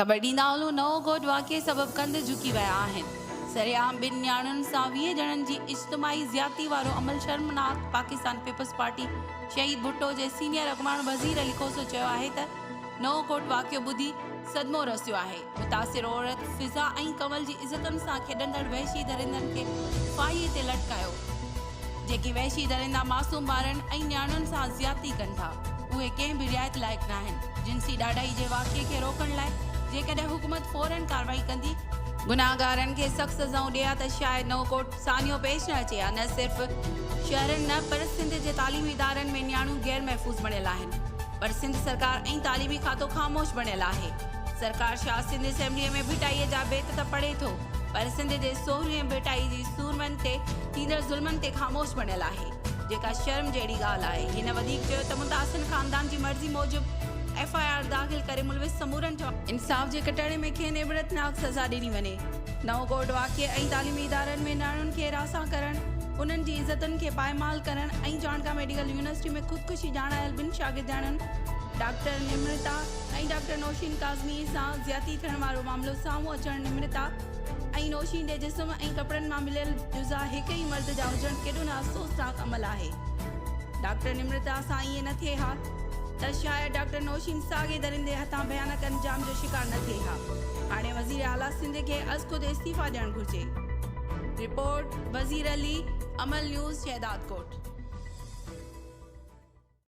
خبر ڏيندا هلون نئون ڳوٺ واقعي سبب ڪنڌ جهڪي ويا آهن، سرعام ٻن نياڻين سان 20 ڄڻن جي اجتماعي زيادتي وارو عمل شرمناڪ، پاڪستان پيپلز پارٽي شهيد ڀٽو جي سينيئر اڳواڻ وزير علي کوسو چيو آهي ته نئون ڪوٽ واقعو ٻڌي صدمو رسيو آهي، متاثر عورت فضا ۽ ڪنول جي عزتن سان کيڏندڙ وحشي درندن کي ڦاهي تي لٽڪايو. جيڪي وحشي درندا معصوم ٻارن ۽ نياڻين سان زيادتي ڪن ٿا، اهي ڪنهن به رعايت لائق ناهن. جنسي ڏاڍائي جي واقعي کي روڪڻ لاء جيڪڏهن حڪومت فورن ڪارروائي ڪندي، گناهگارن کي سخت سزائون ڏئي ها ته شايد نئون ڪوٽ سانحو پيش نه اچي ها. نه صرف شهرن نه پر سنڌ جي تعليمي ادارن ۾ نياڻيون غير محفوظ بڻيل آهن پر سنڌ سرڪار ۽ تعليمي کاتو خاموش بڻيل آهي. سرڪار شاهه سنڌ اسيمبليء ۾ ڀٽائيء جا بيت ته پڙهي ٿو پر سنڌ جي سورهين ڀٽائي جي سورمن تي ٿيندڙ ظلمن تي خاموش بڻيل آهي، جيڪا شرم جهڙي ڳالهه آهي. هن وڌيڪ چيو ته متاثرن خاندان جي مرضي موجب ايف I R داخل ڪري ملوث سمورن انصاف جي ڪٽهڙي ۾ کين عبرتناڪ سزا ڏني وڃي. نئون ڪوٽ واقعي ۽ تعليمي ادارن ۾ نياڻين کي هراسان ڪرڻ، انهن جي عزتن کي پائمال ڪرڻ ۽ چانڊڪا ميڊيڪل يونيورسٽي ۾ خودڪشي ڄاڻايل ٻن شاگردياڻين ڊاڪٽر نمرتا ۽ ڊاڪٽر نوشين ڪاظمي سان زيادتي ٿيڻ وارو معاملو سامهون اچڻ نمرتا ۽ نوشين جي جسم ۽ ڪپڙن مان مليل جزا هڪ ئي مرد جا هجڻ ڪيڏو نه افسوسناڪ عمل آهي. ڊاڪٽر نمرتا سان ائين نه ٿئي ها ته شايد ڊاڪٽر نوشين ساڳئي درندي هٿان ڀيانڪ انجام جو شڪار نه ٿئي ها. هاڻي وزير اعليٰ سنڌ کي ازخود استعيفا ڏيڻ گهرجي. رپورٽ، وزير علي، امل نيوز، شهدادڪوٽ.